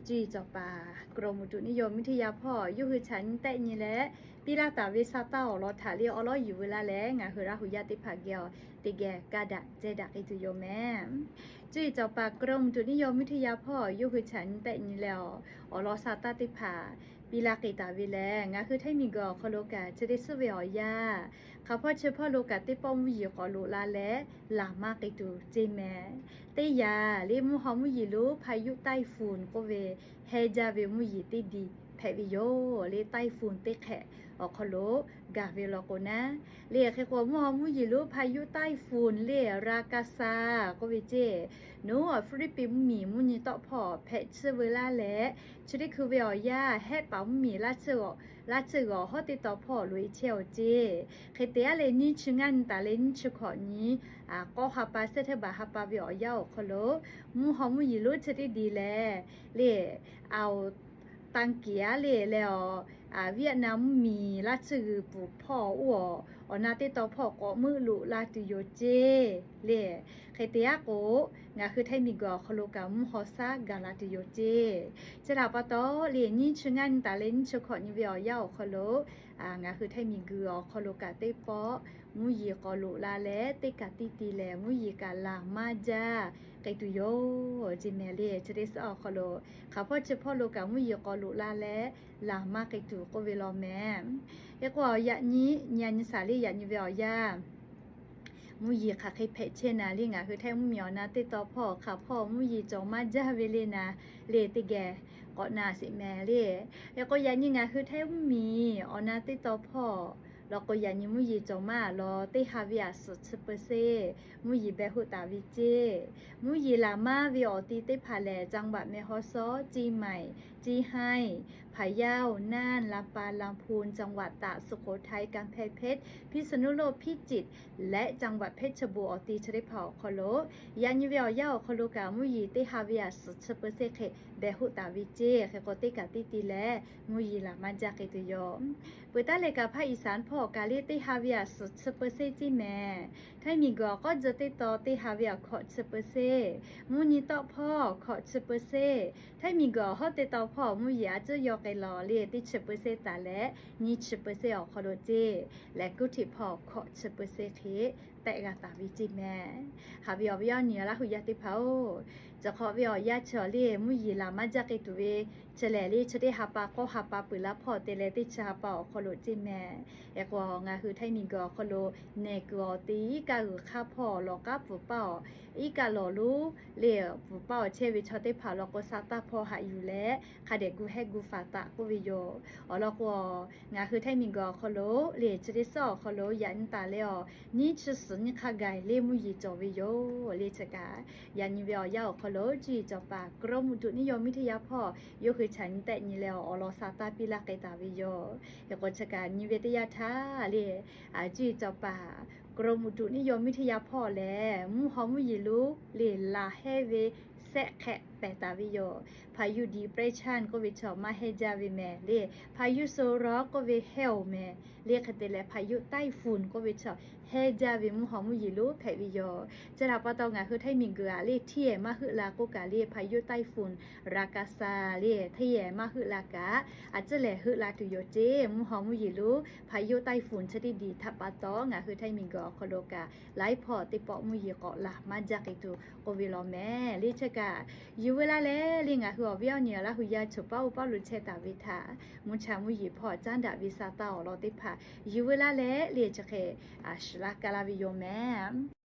Cuˇ yiˍ cawˬ paˍ กรมอุตุนิยมวิทยา hpawˇ yawˇ hui chaꞈ nyi tehˆ nyi leh, piˇ laˇ taˍ ve sa taˇ awˬ lawn htaꞈ le awˉ lawˉ yuˬ ve laˇ leh, ngaˬ hui Laˇ huˍ yaˇ teˇ hpaˍ geh awˬ teˇ geh kaˇ daꞈ cehˇ daꞈ k'ai tuˬ yoˬ mehˍ. Cuˇ yiˍ cawˬ paˍ กรมอุตุนิยมวิทยา hpawˇ yawˇ hui chaꞈ nyi tehˆ nyi leh, awˬ lawn sa taˇ teˇ hpaˍ piˇ laˇ k'ai taˍ ve lehˬ, ngaˬ hui htaiˇ miˬguiˬ awˬ hk'aw lo kaꞈ chi teˇ suhˉ ve awˬ yanˇ, hk'aˬ hpawˇ chi hpawˇ lo kaꞈ teˇ pawˆ mvuhˇ yeˬ k'awꞈ loꞈ la leh laˬ maˇ k'ai tuˬ ceˇ mehˍ. Teˇ yanˇ le mvuhˇ haw mvuhˇ yeˬ lonˉ พายุไต้ฝุ่น k'oˆ ve heh jaˇ ve mvuhˇ yeˬ teˇ diˬ hpehꞈ ve yoˬ le. ไต้ฝุ่น teˇ hk'ehꞈ awˬ hk'aw lo gaˬ ve law k'o naˉ, le hk'e k'o mvuhˇ haw mvuhˇ yeˬ lonˉ พายุไต้ฝุ่น le ราคาซา k'oˆ ve ceˇ, nawˬ hui Hpiˇliˇpiˆ mvuhˇmiˬ mvuhˇ nyi tawˆ hpawˇ hpehꞈ tsuhˇ veu laˇ leh, chi teˇ hkui ve awˬ yanˇ hehˆ paˍ mvuhˇmiˬ laˇ tsuhˇ g'awˬ, laˇ tsuhˇ g'awˬ hawˉ teˇ taw hpawˇ loꞈ e chehˇ awˬ ceˇ. Hk'e te aˉ leh nyiˇ chi ngaˇ nyi taˍ leh nyiˇ chi hkawꞈ nyi k'awˇ ha pa shehˆ htaˇ baˬ ha pa ve awˬ yanˇ awˬ hk'aw lo, mvuhˇ haw mvuhˇ yeˬ lonˉ chi teˇ diˬ lehˬ, le, aoˍ ตังเกีย le leh, awˬ, Vietnam mvuhˇmiˬ laˇ tsuhˇ g'uiˬ pfuhˍ hpawˇ oˇ awˬ, awˬ na teˇ taw hpawˇ k'awꞈ meuˆ loꞈ la tuˬ yoˬ ceˇ le. Hk'e te aˉ k'o, ngaˬ hui htaiˇ miˬguiˬ awˬ hk'aw lo kaꞈ mvuhˇ haw shaˉ gaˬ la tuˬ yoˬ ceˇ. Chi htaꞈ pa taw le nyiˇ chi ngaˇ nyi taˍ leh nyiˇ chi hkawꞈ nyi ve awˬ yanˇ awˬ hk'aw lo, ngaˬ hui htaiˇ miˬguiˬ awˬ hk'aw lo kaꞈ teˇ pawˆ mvuhˇ yeˬ k'awꞈ loꞈ la leh teˇ kaꞈ tiˇ ti leh mvuhˇ yeˬ kaꞈ laˬ maˇ jaˇ k'ai tuˬ yoˬ ceˇ mehˍ le. Chi teˇ suhˉ awˬ hk'aw lo hk'aˬ hpawˇ chi hpawˇ lo kaꞈ mvuhˇ yeˬ k'awꞈ loꞈ la leh laˬ maˇ k'ai tuˬ k'oˆ ve law mehˍ. Hk'e k'o yaꞈ nyi nyi a nyi shaˍ le yaꞈ nyi ve awˬ yanˇ, mvuhˇ yeˬ hk'aˬ hk'e hpehꞈ chehˇ naˍ le ngaˬ hui htaiˇ mvuhˇmiˬ awˬ na teˇ taw hpawˇ hk'aˬ hpawˇ mvuhˇ yeˬ cawˬ maˇ jaˇ ve le naˍ, le teˇ geh k'awꞈ na sheˍ mehˍ le. Hk'e k'o yaꞈ nyi ngaˬ hui htaiˇ mvuhˇmiˬ awˬ na teˇ taw hpawˇ law k'o yaꞈ nyi mvuhˇ yeˬ cawˬ maˇ law teˇ ha ve aꞈ suhˍ chi เปอร์เซ็นต์ mvuhˇ yeˬ beh hoˆ taˍ ve ceˇ. Mvuhˇ yeˬ laˬ maˇ ve awˬ ti teˇ hpaˍ lehˬ จังหวัดแม่ฮ่องสอน เชียงใหม่ พะเยา น่าน ลำปาง ลำพูน จังหวัดตาก สุโขทัย กำแพงเพชร พิษณุโลก พิจิตร และจังหวัดเพชรบูรณ์ awˬ ti chi teˇ hpaˍ awˬ hk'aw lo, yaꞈ nyi ve awˬ yanˇ awˬ hk'aw lo kaꞈ mvuhˇ yeˬ teˇ ha ve aꞈ suhˍ chi เปอร์เซ็นต์ hk'e beh hoˆ taˍ ve ceˇ. Hk'e k'o teˇ kaꞈ tiˇ ti leh mvuhˇ yeˬ laˬ maˇ jaˇ k'ai tuˬ yoˬ. Peuˬ taˉ leh kaꞈ hpaˇ อีสาน hpawˇ kaꞈ le teˇ ha ve aꞈ suhˍ chi เปอร์เซ็นต์ ceˇ mehˍ. Htaiˇ miˬguiˬ awˬ k'awˉ tcuh teˇ taw teˇ ha ve aꞈ hkawꞈ chi เปอร์เซ็นต์, mvuhˇ nyi tawˆ hpawˇ hkawꞈ chi เปอร์เซ็นต์, htaiˇ miˬguiˬ awˬ hawˉ teˇ taw hpawˇ mvuhˇ yeˬ a cuhˉ yaw k'ai law le teˇ chi เปอร์เซ็นต์ taˍ leh nyiˇ chi เปอร์เซ็นต์ awˬ hk'aw lo ceˇ. Leh กรุงเทพ hpawˇ hkawꞈ chi เปอร์เซ็นต์ hk'e tehˆ g'a taˍ ve ceˇ mehˍ. Haꞈ ve awˬ viˉ awˬ nyi Laˇ huˍ yaˇ teˇ hpaˍ-oˬ, chi hk'awꞈ ve awˬ yanˇ chi awˬ le mvuhˇ yeˬ laˬ maˇ jaˇ k'ai tuˬ ve chi lehˬ le chi teˇ ha pa k'awˇ ha pa peuˬ laˇ hpawˇ te leh teˇ chi ha pa awˬ hk'aw lo ceˇ mehˍ. Hk'e k'o ngaˬ hui htaiˇ miˬguiˬ awˬ hk'aw lo nehˬ kuiˬ awˬ te iˉ kaˆ g'uiˬ hk'aˇ hpawˇ lawˬ k'aˉ pfuhˍ paˇ awˬ, iˉ kaˆ lawˬ lonˉ le pfuhˍ paˇ awˬ chehˇ ve chaw teˇ hpaˍ law k'o sa taˇ hpawˇ haꞈ yuˬ leh hk'a dehꞈ gu hehˆ gu faˍ taˍ k'oˆ ve yoˬ. Awˬ lawn k'o, ngaˬ hui htaiˇ miˬguiˬ awˬ hk'aw lo le chi teˇ suhˉ awˬ hk'aw lo yaꞈ nyi taˍ leh awˬ nyiˇ chi suhˍ nyiˇ hk'a gaˬ le mvuhˇ yeˬ cawˬ ve yoˬ le chi kaꞈ, yaꞈ nyi ve awˬ yanˇ awˬ hk'aw lo cuˇ yiˍ cawˬ paˍ กรมอุตุนิยมวิทยา hpawˇ yawˇ hui chaꞈ nyi tehˆ nyi leh awˬ lawn sa taˇ piˇ laˇ k'ai taˍ ve yoˬ. Hk'e k'o chi kaꞈ nyi ve teˇ yanˇ htaˇ le, cuˇ yiˍ cawˬ paˍ กรมอุตุนิยมวิทยา hpawˇ lehˬ mvuhˇ haw mvuhˇ yeˬ lonˉ le laˬ hehˇ ve sehˆ hk'ehꞈ pehˬ taˍ ve yoˬ. พายุดีเปรสชัน k'oˆ ve chaw maˇ hehˇ jaˇ ve mehˍ le, พายุโซนร้อน k'oˆ ve hehˇ-oˬ mehˍ le. Hk'e te leh พายุไต้ฝุ่น k'oˆ ve chaw hehˇ jaˇ ve mvuhˇ haw mvuhˇ yeˬ lonˉ hpehꞈ ve yoˬ. Chi htaꞈ pa taw ngaˬ hui htaiˇ miˬguiˬ aꞈ le hteˇ yehˬ maˇ heuˆ la k'oˆ kaꞈ le พายุไต้ฝุ่น ราคาซา le hteˇ yehˬ maˇ heuˆ la kaꞈ, a ciˉ lehˬ heuˆ la tuˬ yoˬ ceˇ. Mvuhˇ haw mvuhˇ yeˬ lonˉ พายุไต้ฝุ่น chi teˇ diˬ htaꞈ pa taw ngaˬ hui htaiˇ miˬguiˬ awˬ hk'aw lo kaꞈ laiˉ hpawˇ teˇ pawˆ mvuhˇ yeˬ k'awꞈ laˬ maˇ jaˇ k'ai tuˬ k'oˆ ve law mehˍ le chi kaꞈ, yuˬ veu laˇ leh le ngaˬ hui awˬ viˉ awˬ nyi Laˇ huˍ yaˇ choˬ paˉ oˇ paˉ lo chehˇ taˍ ve htaꞈ mvuhˇ cha mvuhˇ yeˬ hpawˇ caˉ daꞈ ve sa taˇ awˬ lawn teˇ hpaˍ yuˬ veu laˇ leh le chi hk'e shiˍ laˇ ka laˇ ve yoˬ mehˍ.